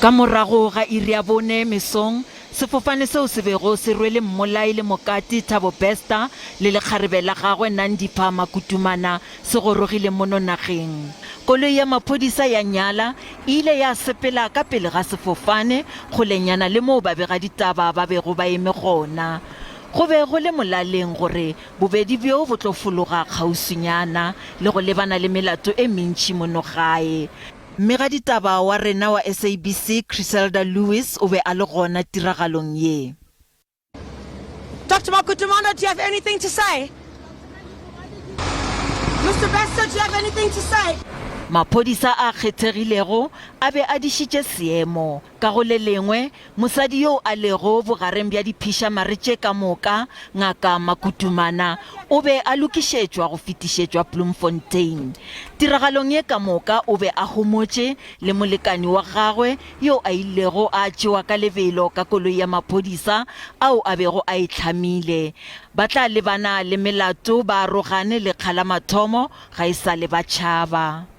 Ka morago ga iri ya bone mesong, sefofane seo se bego se rwele mmolai le mokati Thabo Bester le lekgarebe la gagwe Nandipha Makutumana se gorogile mono nageng. Koloi ya maphodisa ya Nyala e ile ya sepela ka pele ga sefofane kgolenyana le moo babegaditaba ba bego ba eme gona. Go be go le molaleng gore bobedi bjo bo tlo fologa kgauswinyana le go lebana le melato e mentši mono gae. Mmegaditaba wa rena wa SABC Chriselda Lewis o be a le gona tiragalong ye. Doctor Makutumana, do you have anything to say? Mister Bester, do you have anything to say? Maphodisa a kgethegilego a be a dišitše seemo. Ka go le lengwe, mosadi yo a lego bogareng bja diphišamare tše ka moka, Ngaka Makutumana, o be a lokišetšwa go fetišetšwa Bloemfontein. Tiragalong ye ka moka o be a homotše le molekani wa gagwe yo a ilego a tšewa ka lebelo ka koloi ya maphodisa ao a bego a e hlamile. Ba tla lebana le melato ba arogane lekga la mathomo ga e sa le ba tšhaba.